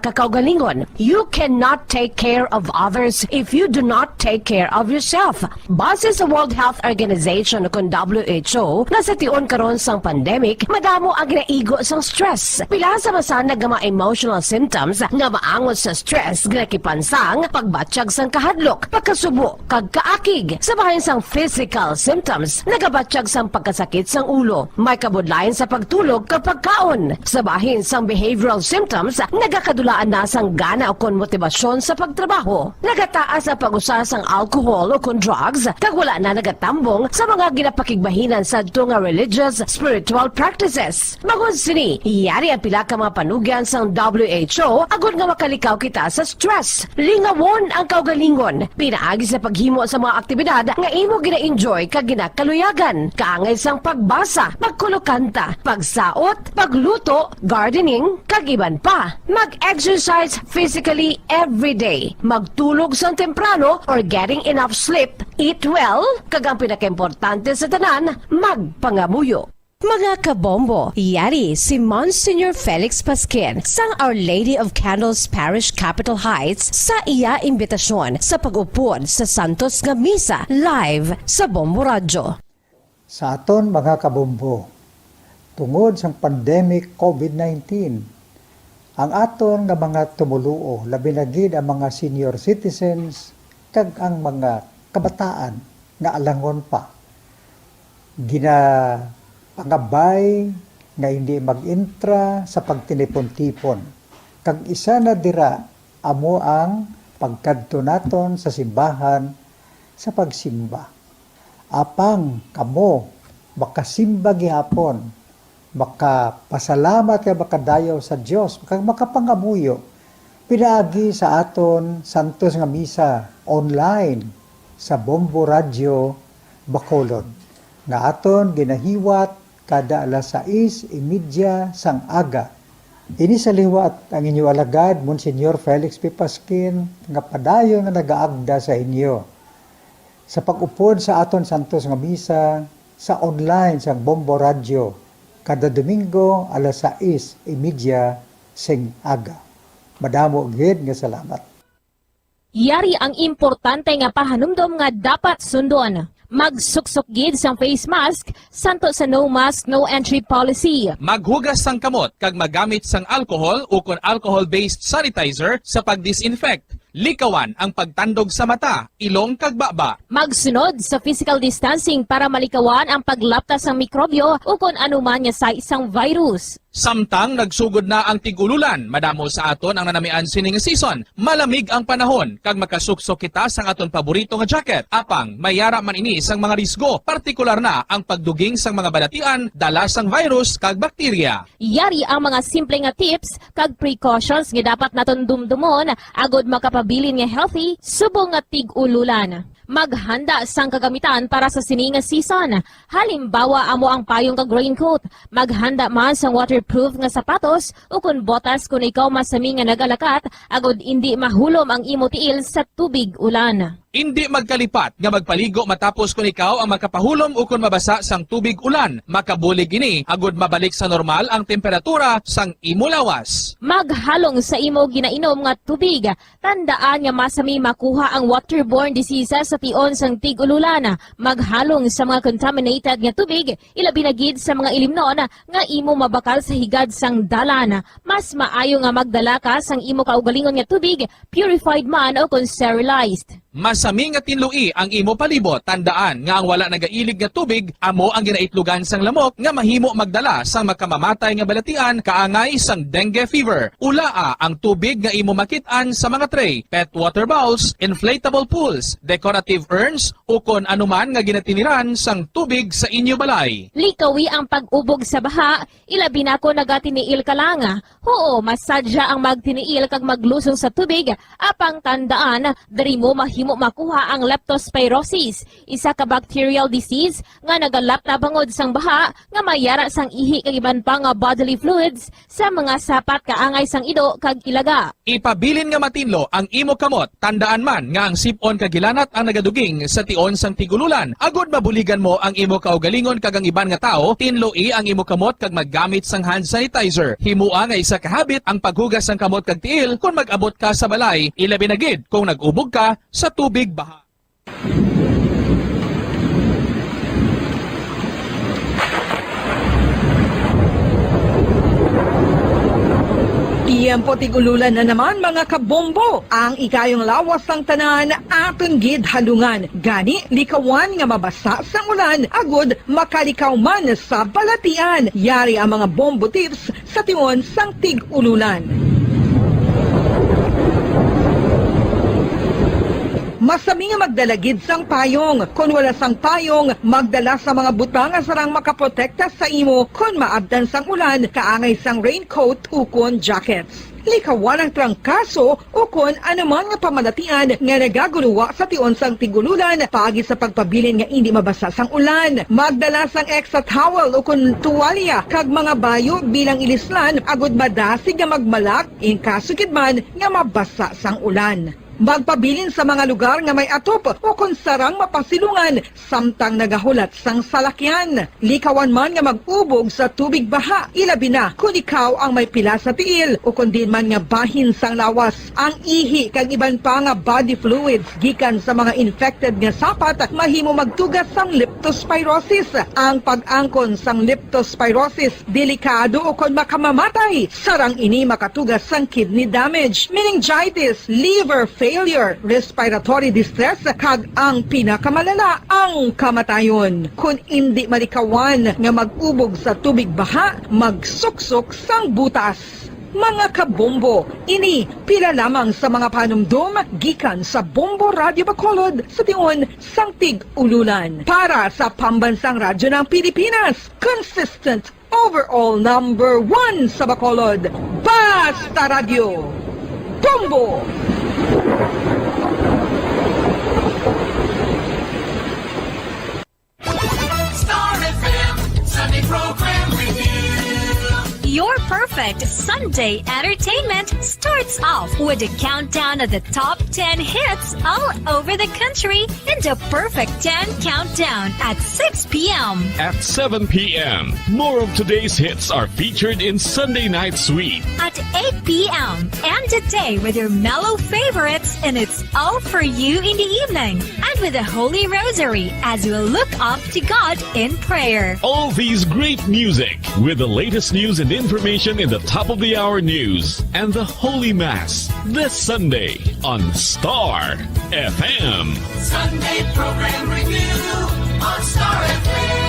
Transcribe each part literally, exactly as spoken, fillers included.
ka kaugalingon. You cannot take care of others if you do not take care of yourself. Base sa World Health Organization, kun W H O, nga sa tion karon sang pandemic, madamo ang ginaigo sang stress. Pila sa masanag nga mga emotional symptoms nga maangot sa stress, ginakipan sang pagbatyag sang kahadlok, pagkasubo, kag kaakig. Sa bahin sang physical symptoms, nagabatyag sang pagkasakit sang ulo, may kabudlayan sa pagtulog kag pagkaon. Sa bahin sang behavioral symptoms, nagakadulaan na sang gana ukon motibasyon sa pagtrabaho. Nagataas ang pag-usa sang alcohol ukon drugs, kag wala na nagatambong sa mga ginapakigbahinan sadto nga religious, spiritual practices. Bangod sini, yari ang pila ka mga panugyan sang W H O agod nga makalikaw kita sa stress. Lingawon ang kaugalingon pinaagi sa paghimo sa mga aktibidad nga imo gina-enjoy kag ginakaluyagan, kaangay sang pagbasa, pagkulokanta, pagsaot, pagluto, gardening, kag iban pa. Mag-exercise physically every day. Magtulog sang temprano or getting enough sleep. Eat well, kag ang pinakaimportante sa tanan, magpangamuyo. Mga kabombo, yari si Monsignor Felix Pasquin sang Our Lady of Candles Parish, Capitol Heights, sa iya imbitasyon sa pag-upod sa Santos nga Misa live sa Bombo Radyo. Sa aton mga kabombo, tungod sang pandemic COVID nineteen, ang aton nga mga tumoluo, labi na gid ang mga senior citizens kag ang mga kabataan nga alangon pa, ginapangabay nga hindi mag-intra sa pagtinipon-tipon. Kag isa na dira amo ang pagkadto naton sa simbahan sa pagsimba. Apang kamo makasimba gihapon, makapasalamat kag makadayaw sa Dios, kag makapangamuyo pinaagi sa aton santos nga misa online sa Bombo Radyo Bacolod, nga aton ginahiwat kada alas sais y media sang aga. Ini sa liwat ang inyo alagad, Monsignor Felix P. Pasquin, nga padayon nga nagaagda sa inyo sa pag-upod sa aton santos nga misa sa online sang Bombo Radyo kada Domingo alas sais y media sing aga. Madamo gid nga salamat. Yari ang importante nga pahanumdom nga dapat sundon. Magsuksok gid sang face mask, santo sa no mask, no entry policy. Maghugas sang kamot kag magamit sang alcohol ukon alcohol-based sanitizer sa pag-disinfect. Likawan ang pagtandog sa mata, ilong, kag baba. Magsunod sa physical distancing para malikawan ang paglapta sang mikrobyo ukon anuman nga sahi sang virus. Samtang nagsugod na ang tig-ululan, madamo sa aton ang nanamian sini nga season. Malamig ang panahon, kag makasuksok kita sang aton paborito nga jacket. Apang may yara man ini sang mga risgo, partikular na ang pagduging sang mga balatian dala sang virus kag bakterya. Yari ang mga simple nga tips kag precautions nga dapat naton dumdumon agod makapabilin nga healthy subong nga tig-ululan. Maghanda sang kagamitan para sa sini nga season. Halimbawa, amo ang payong kag raincoat. Maghanda man sang waterproof nga sapatos ukon botas kon ikaw masami nga nagalakat agod indi mahulom ang imo tiil sa tubig ulan. Indi magkalipat nga magpaligo matapos kon ikaw ang makapahulom ukon mabasa sang tubig ulan. Makabulig ini agod mabalik sa normal ang temperatura sang imo lawas. Maghalong sa imo ginainom nga tubig. Tandaan nga masami makuha ang waterborne diseases sa tion sang tig-ululan. Maghalong sa mga contaminated nga tubig, ilabi na gid sa mga ilimnon nga imo mabakal sa higad sang dalan. Mas maayo nga magdala ka sang imo kaugalingon nga tubig, purified man o kon sterilized. Masami nga tinloi ang imo palibot. Tandaan nga ang wala nagailig nga tubig amo ang ginaitlogan sang lamok nga mahimo magdala sang makamamatay nga balatian kaangay sang dengue fever. Ulaa ang tubig nga imo makit-an sa mga tray, pet water bowls, inflatable pools, decorative urns, ukon anuman nga ginatiniran sang tubig sa inyo balay. Likawi ang pag-ubog sa baha, ilabi na kon nagatiniil ka lang. Huo, masadya ang magtiniil kag maglusong sa tubig, apang tandaan, diri mo mahimo mo makuha ang leptospirosis, isa ka bacterial disease nga nagalap na bangod sang baha nga may yara sang ihi kag iban pa nga bodily fluids sa mga sapat kaangay sang ido kag ilaga. Ipabilin nga matinlo ang imo kamot. Tandaan man nga ang sip-on kag hilanat ang nagaduging sa tion sang tig-ululan. Agod mabuligan mo ang imo kaugalingon kag ang iban nga tawo, tinloi ang imo kamot kag maggamit sang hand sanitizer. Himoa nga isa ka habit ang paghugas sang kamot kag tiil kon mag-abot ka sa balay, ilabi na gid kung nag-ubog ka sa tubig baha. Tiyempo tig-ululan na naman, mga kabombo. Ang ikayong lawas sang tanan aton gid halungan. Gani, likawan nga mabasa sang ulan agud makalikaw man sa balatian. Yari ang mga bombo tips sa tion sang tig-ululan. Masami nga magdala gid sang payong. Kon wala sang payong, magdala sa mga butang nga sarang makaprotekta sa imo kon maabtan sang ulan, kaangay sang raincoat ukon jackets. Likawan ang trangkaso ukon anuman nga pamalatian nga nagagulowa sa tion sang tig-ululan, paagi sa pagpabilin nga indi mabasa sang ulan. Magdala sang extra towel ukon tuwalya kag mga bayo bilang ilislan agud madasig nga magmalak in kaso gid man nga mabasa sang ulan. Magpabilin sa mga lugar nga may atop ukon sarang mapasilungan samtang nagahulat sang salakyan. Likawan man nga mag-ubog sa tubig baha, ilabi na kon ikaw ang may pila sa tiil ukon diin man nga bahin sang lawas. Ang ihi kag iban pa nga body fluids gikan sa mga infected nga sapat mahimo magtuga sang leptospirosis. Ang pag-angkon sang leptospirosis delikado ukon makamamatay. Sarang ini makatuga sang kidney damage, meningitis, liver failure, respiratory distress, kag ang pinakamalala, ang kamatayon. Kon indi malikawan nga mag-ubog sa tubig baha, magsuksok sang butas. Mga kabombo, ini pila lamang sa mga panumdom gikan sa Bombo Radyo Bacolod sa tion sang tig-ululan. Para sa Pambansang Radyo ng Pilipinas, consistent overall number one sa Bacolod, Basta Radyo, Bombo! Star F M Sunday Program Review. Your perfect Sunday entertainment starts off with a countdown of the top ten hits all over the country in the Perfect ten Countdown at six p m. At seven p m, more of today's hits are featured in Sunday Night Sweet. At eight p m, end the day with your mellow favorites, and it's all for you in the evening. And with the Holy Rosary as we look up to God in prayer. All these great music with the latest news and information in the top of the hour news and the Holy Mass this Sunday on Star F M. Sunday Program Review on Star F M.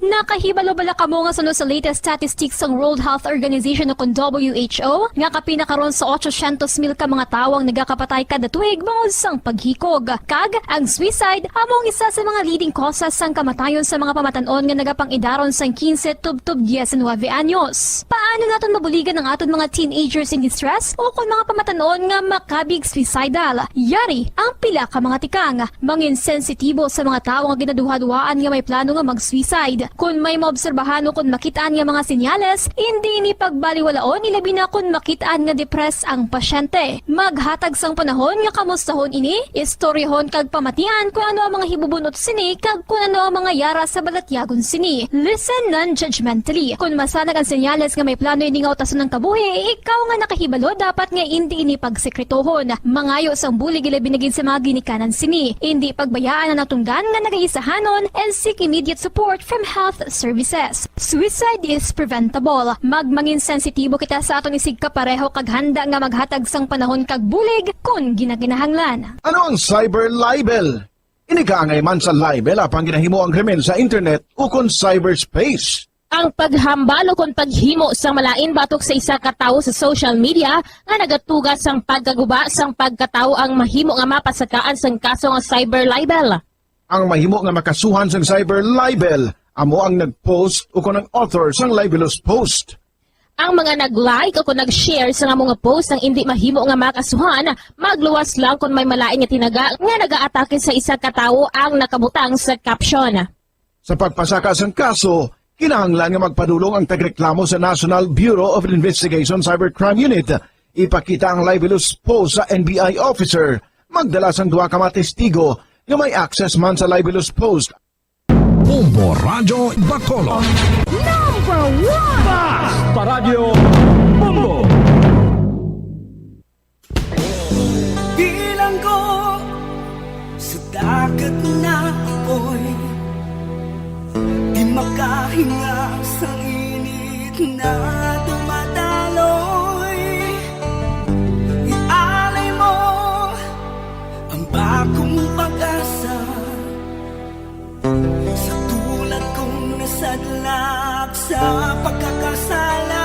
Nakahibalo bala kamo nga suno sa latest statistics sang World Health Organization o kon W H O, nga kapin na karon sa ochocientos mil ka mga tawo ang nagakapatay kada tuig bangod sang paghikog? Kag ang suicide amo ang isa sa mga leading causes sang kamatayon sa mga pamatan-on nga nagapang-idaron sang quince tubtob diecinuebe anyos. Paano naton mabuligan ang aton mga teenagers in distress o kon mga pamatan-on nga makabig suicidal? Yari ang pila ka mga tikang. Mangin sensitibo sa mga tawo nga ginaduhaduhaan nga may plano nga mag-suicide. Kon may maobserbahan o kon makit-an nga mga senyales, indi ini pagbaliwalaon, ilabi na kon makit-an nga depressed ang pasyente. Maghatag sang panahon nga kamustahon ini, istoryahon kag pamatian kon ano ang mga hibubun-ot sini kag kon ano ang mga yara sa balatyagon sini. Listen non-judgmentally. Kon masanag ang senyales nga may plano ini nga utason ang kabuhi, ikaw nga nakahibalo dapat nga indi ini pagsekretohon. Mangayo sang bulig ilabi na gid sa mga ginikanan sini. Indi pagbayaan ang natunggan nga nagaisahanon and seek immediate support from health services. Suicide is preventable. Magmangin sensitibo kita sa aton isigkapareho kag handa nga maghatag sang panahon kag bulig kon ginakinahanglan. Ano ang cyber libel? Ini kaangay man sa libel apang ginahimo ang krimen sa internet ukon cyberspace. Ang paghambal ukon paghimo sang malain batok sa isa ka tawo sa social media nga nagatuga sang pagkaguba sang pagkatawo ang mahimo nga mapasakaan sang kaso nga cyber libel. Ang mahimo nga makasuhan sang cyber libel amo ang nag-post ukon ang author sang libelous post. Ang mga nag-like o kung nag-share sa nga mga post ang indi mahimo nga makasuhan, magluwas lang kon may malain nga tinaga nga nagaatake sa isa ka tawo ang nakabutang sa caption. Sa pagpasaka sang kaso, kinahanglan nga magpadulong ang tagreklamo sa National Bureau of Investigation Cybercrime Unit. Ipakita ang libelous post sa N B I officer. Magdala sang duha ka mga testigo nga may access man sa libelous post. Bombo Radyo Bacolod. Number one! Paradyo Bombo! Bilanggo sa dagat na apoy, di makahinga sa init na dumadaloy. Ialay mo ang bagong pag-asa sa tulad kong nasadlak sa pagkakasala.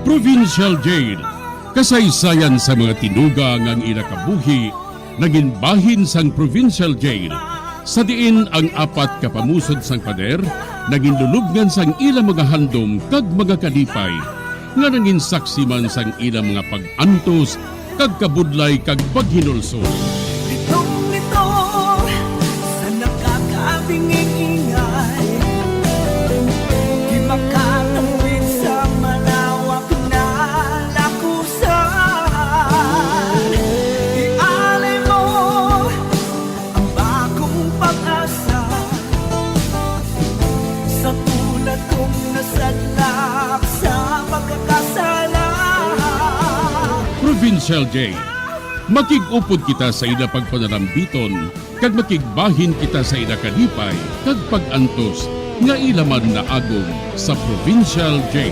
Provincial Jail, kasaysayan sa mga tinuga nga ang ila kabuhi nangin bahin sang Provincial Jail, sa diin ang apat ka pamusod sang pader nangin lulubngan sang ila mga handom kag mga kalipay, nga nangin saksi man sang ila mga pag-antos kag kabudlay kag paghinulsol. Litong-lito sa nakakabingi-ingay, di makatawid sa malawak na lakusan. Ialay mo ang bagong pag-asa sa tulad kong nasadlak sa pagkakasala. Provincial Jail. Makig-upod kita sa ila pagpanalambiton, kag makigbahin kita sa ila kalipay kag pag-antos nga ila man naagom sa Provincial Jail.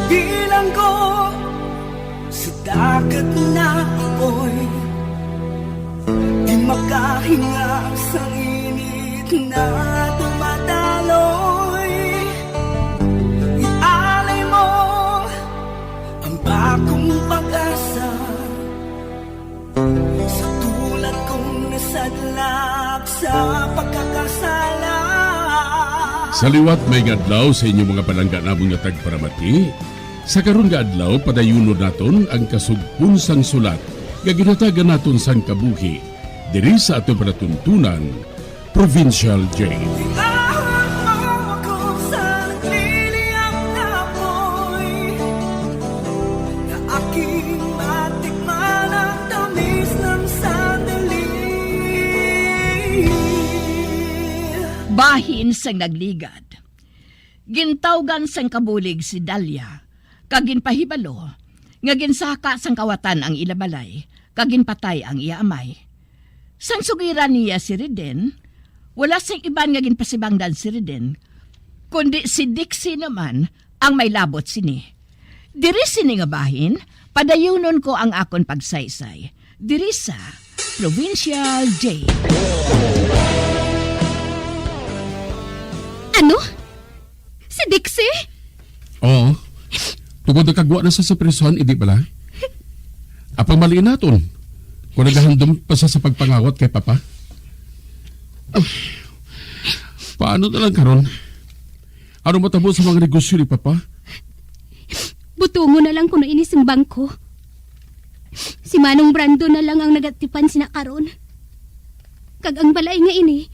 Bilanggo sa dagat na apoy, di makahinga sa init na dumadaloy. Ialay mo ang bagong pag-asa sa tulad kong nasadlak sa pagkakasala. Sa liwat, maayong adlaw sa inyo mga palangga namon nga tagparamati. Sa karon nga adlaw, padayunon naton ang kasugpon sang sulat nga ginhatagan naton sang kabuhi diri sa aton palatuntunan, Provincial Jail. Tingahan mo ako sa nagliliyab na apoy, na aking matikman ang tamis ng sandali. Bahin sang nagligad. Gintawgan sang kabulig si Dalia, kag ginpahibalo nga ginsaka sang kawatan ang ila balay, kag ginpatay ang iya amay. Sang sugiran niya si Riden, wala sing iban nga ginpasibangdan si Riden, kundi si Dixie naman ang may labot sini. Diri sini nga bahin, padayunon ko ang akon pagsaysay diri sa Provincial Jail. Ano? Si Dixie? Oo. Tungod nakagwa na sa, sa prison, hindi bala? Apang maliin naton kung nagahandom pa siya sa pagpangawat kay Papa. Paano na lang karon? Ano matabo sa mga negosyo ni Papa? Butongon na lang kuno ini sing bangko. Si Manong Brandon na lang ang nagatipan sina karon. Kag ang balay nga ini,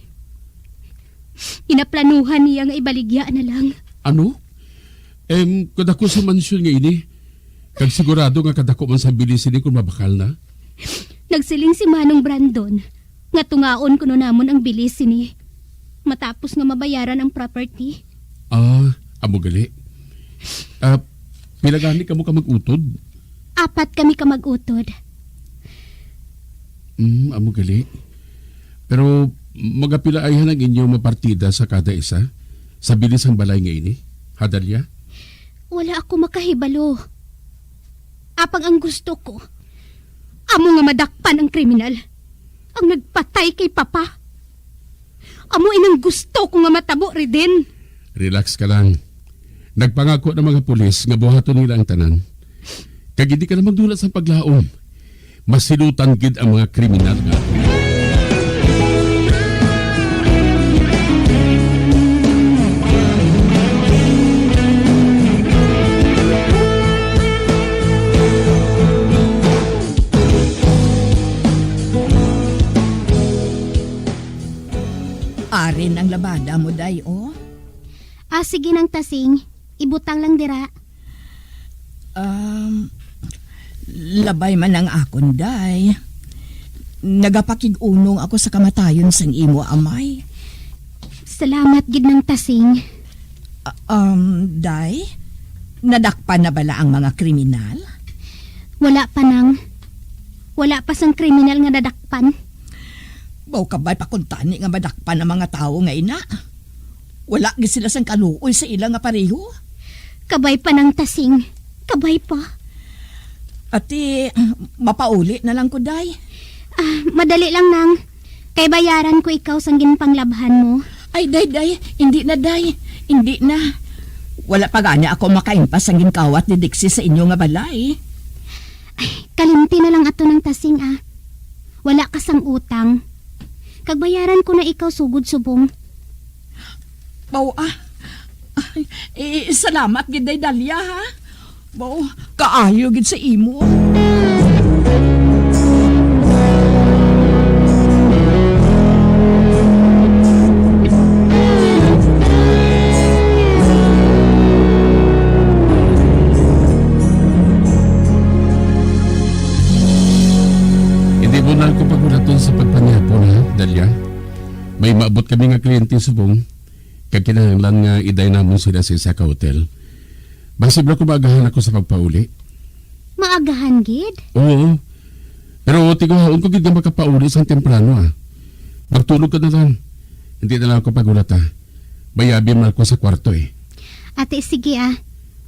ginaplanuhan niya nga ibaligya na lang. Ano? Em, kadako sa mansyon nga ini. Kag sigurado nga kadako man sa bilis ini kung mabakal na. Nagsiling si Manong Brandon nga tungaon kuno namon ang bilis sini matapos nga mabayaran ang property. Ah, amo gali. Ah, pila gani kamo ka mag-utod? Apat kami ka mag-utod. Mm, amo gali. Pero magapila ayhan ang inyo mapartida sa kada isa? Sa bilis sang balay nga ini, ha, Dalia? Wala ako makahibalo. Apang ang gusto ko, amo nga madakpan ang kriminal, ang nagpatay kay Papa. Amo inang gusto ko nga matabo, Riden. Relax ka lang. Nagpangako ang mga pulis nga buhaton nila ang tanan. Kag hindi ka na magdula sa paglaom. Masilutan gid ang mga kriminal nga. Ari ang labada mo, day, oh. Ah, sige nang Tasing. Ibutang lang dira. Um, labay man ang akon, day. Nagapakig-unong ako sa kamatayon sang imo amay. Salamat gid nang Tasing. Ah, um, day, nadakpan na bala ang mga kriminal? Wala pa nang. Wala pa sang kriminal nga nadakpan. Baw kabay pa kuntani nga madakpan ang mga tawo nga ina. Wala gid sila sang kaluoy sa ila nga pareho. Kabay pa nang Tasing. Kabay pa. Ati, mapauli na lang ko, day. Ah, madali lang nang. Kay bayaran ko ikaw sang ginpanglabhan mo. Ay, day, day. Hindi na, day. Hindi na. Wala pa gani ako makaimpas sang ginkawat ni Dixie sa inyo nga balay. Ay, kalimti na lang ato nang Tasing, ah. Wala ka sang utang. Kag bayaran ko na ikaw sugod subong. Baw, ah. Ay, eh, salamat gid, day Dalia, ha? Baw, kaayo gid sa imo. Hindi mo na ako pagulaton sa pagpanyapon, ha, Dalia? May maabot kami nga kliyente subong, kag kinahanglan nga iday namon sila sa isa ka hotel. Basi bala ko maagahan ako sa pagpauli. Maagahan gid? Oo. Pero tinguhaon ko gid nga makapauli sang temprano, ah. Magtulog ka na lang. Hindi na lang ako pagulat, ah. May abi man ako sa kwarto, eh. Ate, sige, ah.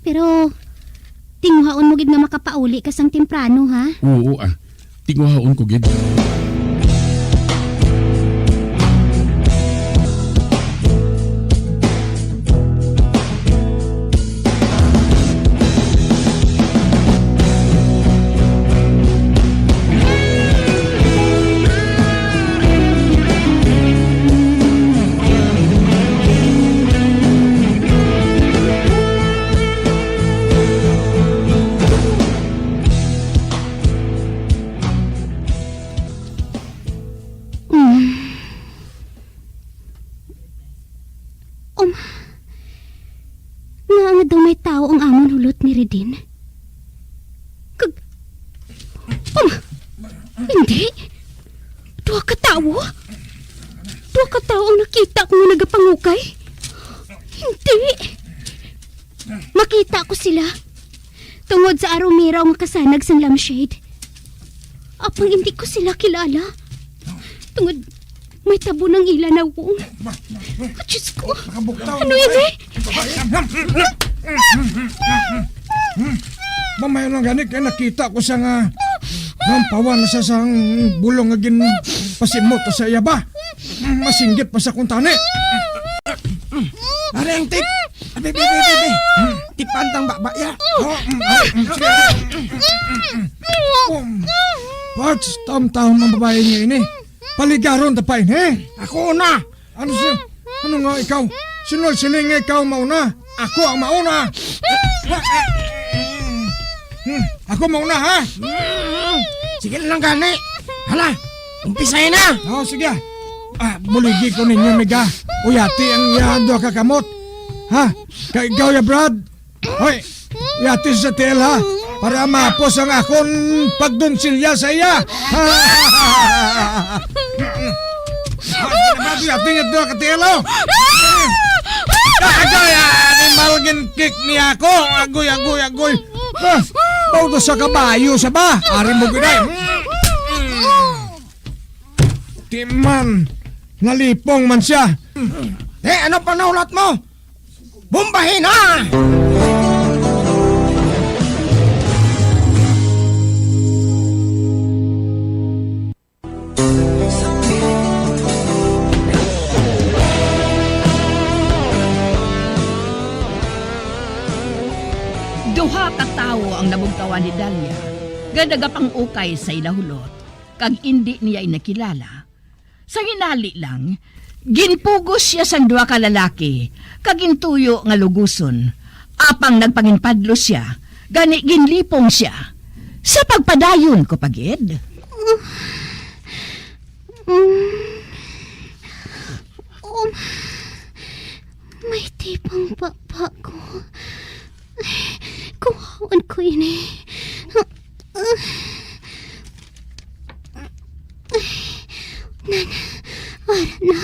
Pero tinguhaon mo gid nga makapauli ka sang temprano, ha? Oo, ah. Tinguhaon ko gid. Mm. Um, ngaa nga daw may tawo ang amon hulot ni Redin? Kag, um, hindi. Duha ka tawo? Duha ka tawo ang nakita ko nga nagapangukay? Hindi. Makita ko sila tungod sa arumiraw nga kasanag sang lampshade. Apang hindi ko sila kilala. Tungod may tabon ang ila nawong. Ah, Diyos ko. Ano ini? Mamaya lang gani kay nakita ko siya nga nampawan na siya sang bulong nga ginpasimot sa iya ba. Masinggit pa sa kuntani. Pare, ang tip. Abi, abi, abi, abi, abi. Tipan tang baba ya. Oh, mm, mm, mm, sige. Um, Parts, tam-tam ang babae niya ini. Paligaron ta pa ini. Ako na. Ano siya? Ano nga ikaw? Sino ang siling nga ikaw mauna? Ako ang mauna. Hmm, ako mauna, ha? Sige lang gani. Hala, umpisay na. Oh, sige. Ah, buligi ko ninyo, miga. Uyati ang iya duha ka kamot. Ha? Kay ikaw ya, Brad. Hoy, uyati sa tiil, ha? Para mapos ang akon pagdonsilya sa iya. Ha? Ah, sige na, Brad, uyati niya duha ka tiil, oh. Agoy, ah, animal gin-kick niya ako. Agoy, agoy, agoy. Ah, bawdo sa kabayo sa ba? Ari mo gid ay. Di man, nalipong man siya. Eh, ano pa nahulat mo? Bombahin na! Ang nabugtawan ni Dalia nga nagapang-ukay sa ila hulot, kag indi niya ini kilala. Sa hinali lang, ginpugos siya sang duha ka lalaki kag gintuyo nga luguson, apang nagpanginpadlo sia, gani ginlipong sia. Sa pagpadayon ko pa gid. Um, may tipang papa ko. Kuhaon ko ini. Nan, ara na.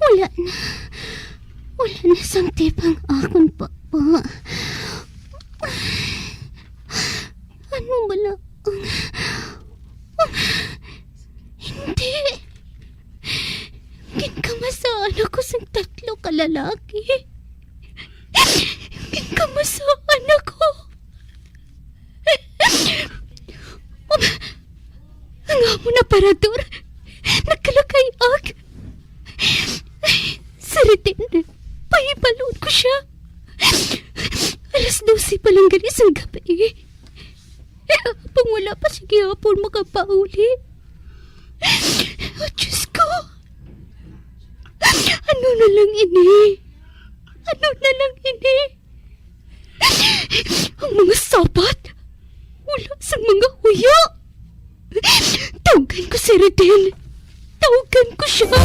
Wala na. Wala na sang tipang akon papa. Ano bala ang, ang, hindi. Ginkamasaan ako sang tatlo ka lalaki. Ginkamasaan ako. Ang amon aparador nagkalakay-ak. Si Reden, pahibaluon ko sia. Alas dose pa lang gali sang gabi. Apang wala pa siya gihapon makapauli. Oh, Diyos ko! Ano na lang ini? Ano na lang ini? Ang mga sapat, wala sang mga huya. Tawgan ko si Reden. Tawgan ko siya.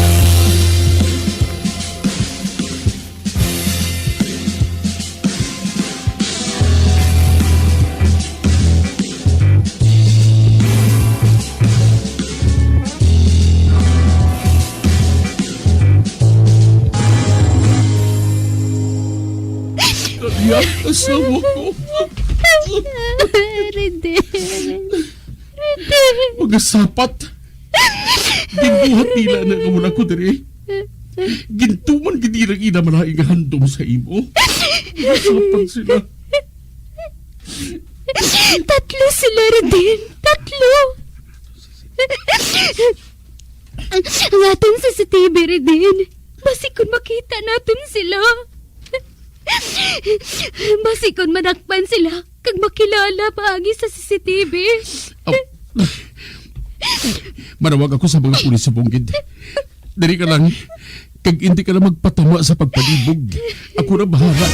Dalia, asawa ko. Reden. Reden. Mga sapat. Ginbuhat nila na nga wala ko diri. Gintuman gid nila ang ina malain nga handom sa imo. Mga sapat sila. Tatlo sila, Reden. Tatlo. Ang, ang aton C C T V, Reden. Basi kon makita naton sila. Basi kon madakpan sila, kag makilala paagi sa C C T V. Ap-, manawag ako sa mga pulis sa bungkid. Diri ka lang, kag hindi ka lang magpatama sa pagpalibog. Ako na bahala.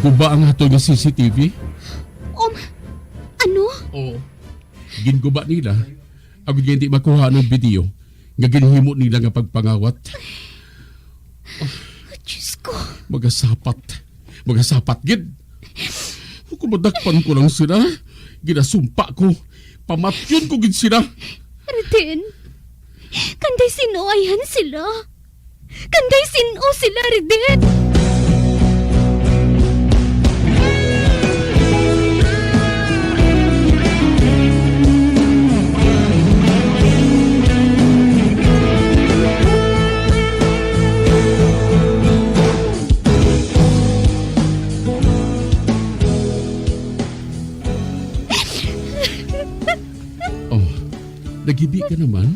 Guba ang ato nga C C T V? Um, ano? Oo. Ginguba nila. Ako nga hindi makuha ang video nga ginhimo nila nga pagpangawat. Oh, Diyos ko. Magasapat. Magasapat gid. Kung madakpan ko lang sila, ginasumpa ko. Pamatyon ko gid sila. Reden, kanday sin-o ayhan sila? Kanday sin-o sila, Reden? Oh, nagibi ka naman?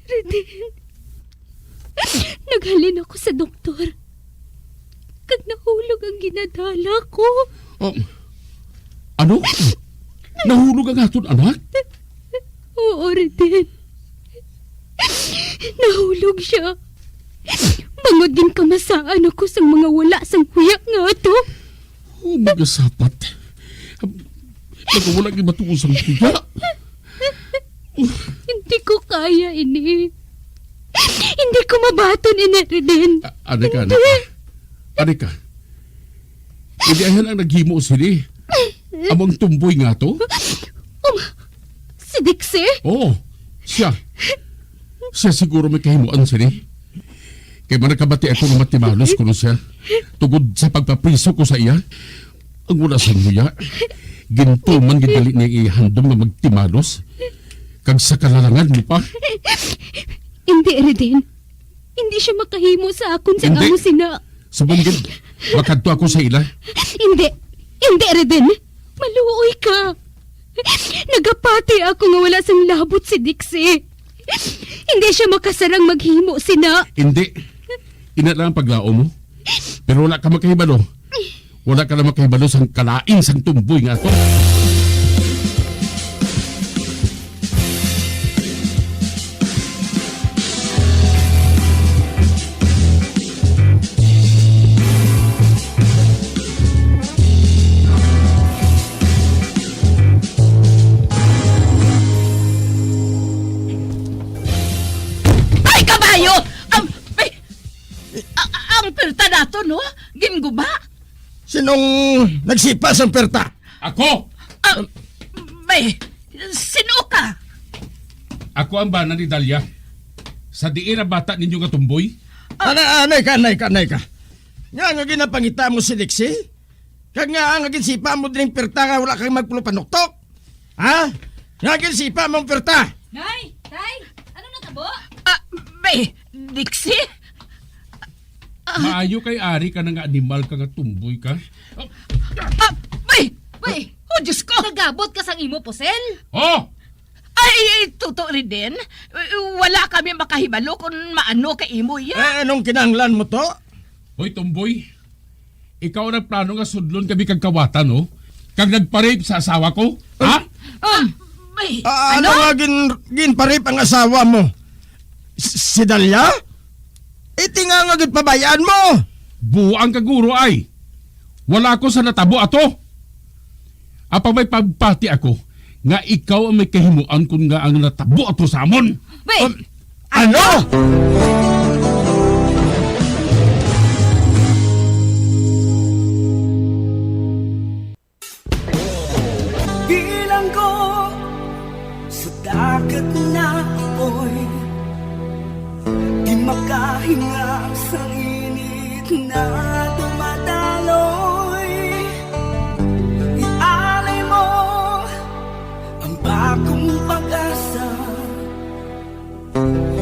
Reden, naghalin ako sa doktor. Kag nahulog ang ginadala ko. Um, ano? Nahulog ang aton anak? Oo, Reden. Nahulog siya. Bangod ginkamasaan ako sang mga wala sang huya nga ato. Oh, magasapat. Mga wala gid matuo sang huya. Hindi ko kaya ini. Hindi ko mabaton ini, Reden. A-, ano ka, ano ka? Hindi. Ano ka? Hindi ayan ang naghimo sini. Among tumboy nga to? Um, si Dixie? Oo, siya. Siya siguro may kahimuan sini. Kay man nakabati ako nga matimalos kuno siya. Tungod sa pagpapriso ko sa iya, ang wala sang huya, gintuman gid dali niya ihandom nga magtimalos. Kag sa kalalangan mo pa. Hindi, Reden. Hindi siya makahimo sa akon sang Hindi. amo sina. Subong gid, makadto ako sa ila. Hindi. Hindi, Reden. Maluoy ka. Nagapati ako nga wala sang labot si Dixie. Hindi siya makasarang maghimo sina. Hindi. Ina lang ang paglaom mo. Pero wala ka makahibalo. Wala ka na makahibalo sang kalain sang tumboy nga to. Ay, kabayo! Ang, ay, a-, a-, ang perta nato, no? Ginguba? Sinong nagsipa sang perta? Ako! Ah, bay, sino ka? Ako ang bana ni Dalia. Sa diin ang bata ninyo nga tumboy? Ah. Ana-, anay ka, anay ka, anay ka. Nga, nga ginapangita mo si Dixie? Kag nga, nga ginsipa mo dining perta nga wala kang magpulo panuktok? Ha? Nga ginsipa mo ang perta? Nay! Tay! Ano natabo? Ah, bay, Dixie? Ah. Maayo kay ari ka na nga animal ka nga tumboy ka. Ah, bay! Bay! Oh, Diyos ko! Nagabot ka sang imo pusel? Oh! Ay, tuto, Reden. Wala kami makahibalo kung maano kay imo, ya. Eh, anong kinahanglan mo to? Hoy, tumboy. Ikaw ang nagplano nga sudlon kami kag kawatan, no? Kag nagpa-rape sa asawa ko? Ha? Ah, may, Ah, ano ano? nga gin-, ginpa-rape ang asawa mo? S-, si Dalia? Iti nga nga ginpabayaan mo? Buang ka, guro, ay. Wala ko sa natabo ato. Apang may pagpati ako nga ikaw ang may kahimuan kun nga ang natabo ato sa amon. Wait! Um, ano? Bilanggo sa dagat na apoy, di makahinga sa init na dumadaloy. Ialay mo ang bagong pag-asa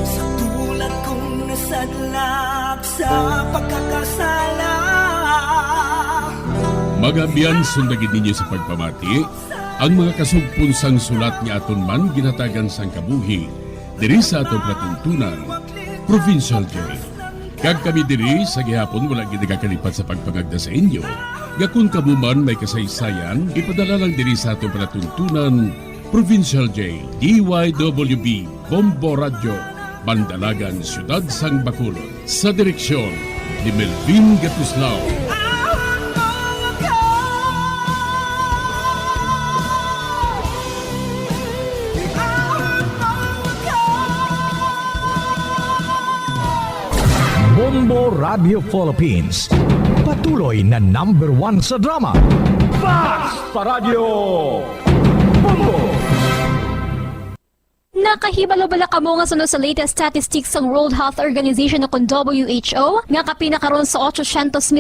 sa tulad kong nasadlak sa pagkakasala. Mga abyan, sundagi ninyo sa pagpamati ang mga kasugpon sang sulat nga aton man ginhatagan sang kabuhi diri sa aton palatuntunan, Provincial J. Kag kami diri sa gihapon wala gid nagakalipat sa pagpangagda sa inyo nga kung kamo man may kasaysayan, ipadala lang diri sa aton palatuntunan, Provincial J, D Y W B, Bombo Radyo, Bandalagan, Siyudad sang Bacolod, sa direksyon ni Melvin Gatuslao. Bombo Radio Philippines, patuloy na number one sa drama. Fast Paradio Bombo! Nakahibalo bala kamo nga suno sa latest statistics sang World Health Organization o kon W H O nga kapin na karon sa ochocientos mil